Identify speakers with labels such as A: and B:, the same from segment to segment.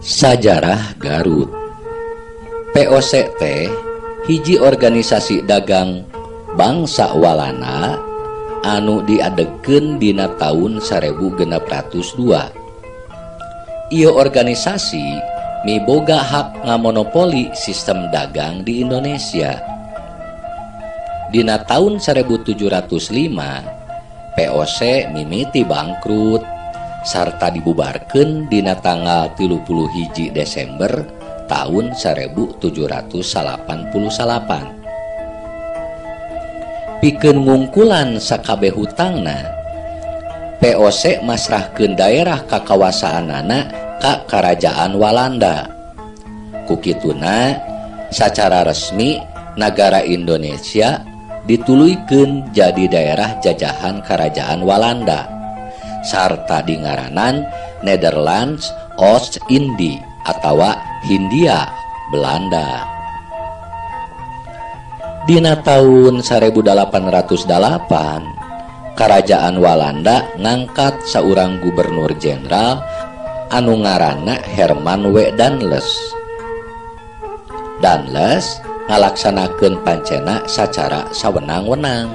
A: Sajarah Garut. POC teh hiji organisasi dagang bangsa Walanda anu diadegkeun dina taun 1602. Ieu organisasi miboga hak ngamonopoli sistem dagang di Indonesia. Dina taun 1705 POC mimiti bangkrut sarta dibubarkeun dina tanggal 31 Desember tahun 1789. Pikeun ngungkulan sakabeh hutangna, POC masrahkeun daerah kakawasaanana ka Karajaan Walanda. Ku kituna sacara resmi nagara Indonesia dituluykeun jadi daerah jajahan Karajaan Walanda sarta dingaranan Netherlands Oost Indie atawa Hindia Belanda. Dina taun 1808 Karajaan Walanda ngangkat saurang gubernur jenderal anu ngaranna Herman W. Danles. Danles ngalaksanakeun pancena sacara sawenang-wenang.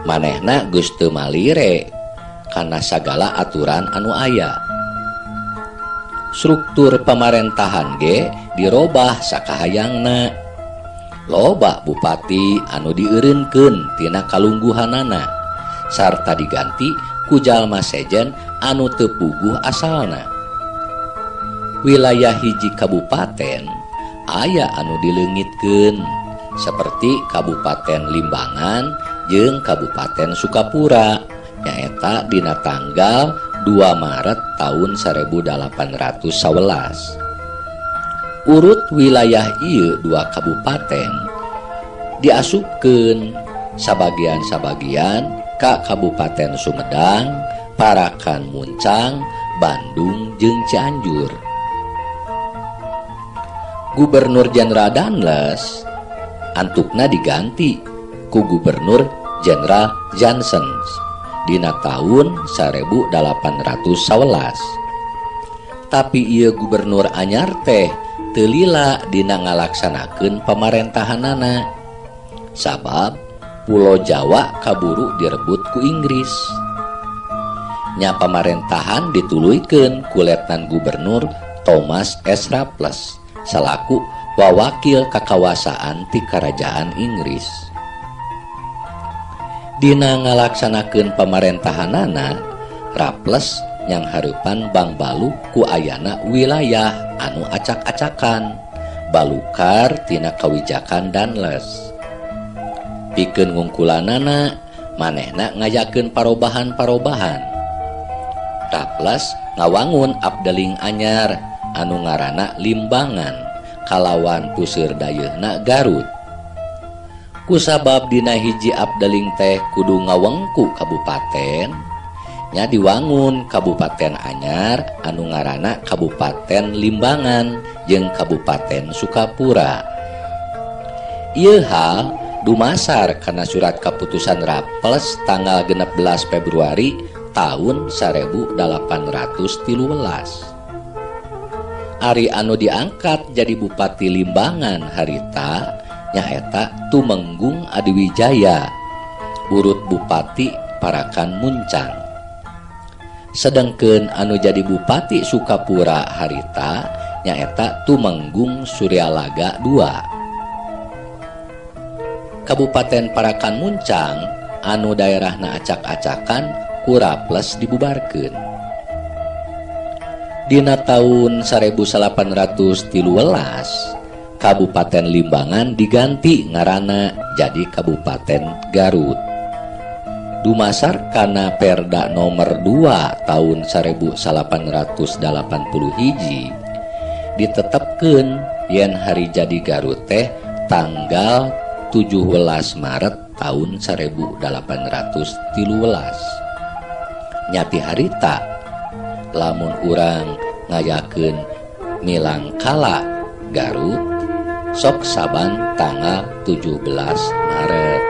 A: Manehna geus teu malire kana sagala aturan anu aya. Struktur pamarentahan ge dirobah sakahayangna. Loba bupati anu dieureunkeun tina kalungguhanana sarta diganti ku jalma sejen anu teu puguh asalna. Wilayah hiji kabupaten aya anu dileungitkeun seperti Kabupaten Limbangan jeung Kabupaten Sukapura nyaeta dina tanggal 2 Maret tahun 1811. Urut wilayah ieu dua kabupaten diasupkeun sabagian-sabagian ka Kabupaten Sumedang, Parakan Muncang, Bandung jeung Cianjur. Gubernur Jenderal Danles antukna diganti ku Gubernur Jenderal Jansen dina tahun 1811. Tapi ieu gubernur anyar teh teu lila dina ngalaksanakeun pamarentahanana, sabab Pulo Jawa kaburu direbut ku Inggris. Nya pamarentahan dituluykeun ku Letnan Gubernur Thomas S. Raffles salaku wawakil kakawasaan ti Karajaan Inggris. Dina ngalaksanakeun pamarentahanana, Raffles yang hareupan bangbalu ku ayana wilayah anu acak-acakan balukar tina kawijakan Danles. Pikeun ngungkulanana, manehna ngayakeun parobahan-parobahan. Raffles ngawangun abdeling anyar anu ngaranna Limbangan kalawan puseur dayeuhna Garut. Kusabab dina hiji abdeling teh kudu ngawengku kabupaten, nya diwangun Kabupaten anyar anu ngaranna Kabupaten Limbangan jeung Kabupaten Sukapura. Ieu hal dumasar kana surat kaputusan Raffles tanggal 16 Februari tahun 1813. Ari anu diangkat jadi Bupati Limbangan harita nyaeta Tumenggung Adiwijaya, urut Bupati Parakan Muncang. Sedangkeun anu jadi Bupati Sukapura harita nyaeta Tumenggung Suryalaga II. Kabupaten Parakan Muncang anu daerahna acak-acakan ku Raffles dibubarkeun. Dina taun 1813 Kabupaten Limbangan diganti ngaranna jadi Kabupaten Garut. Dumasar kana Perda nomor 2 tahun 1881 ditetepkeun yen hari jadi Garut teh tanggal 17 Maret tahun 1813. Nyati harita lamun urang ngayakeun milangkala Garut sok saban tanggal 17 Maret.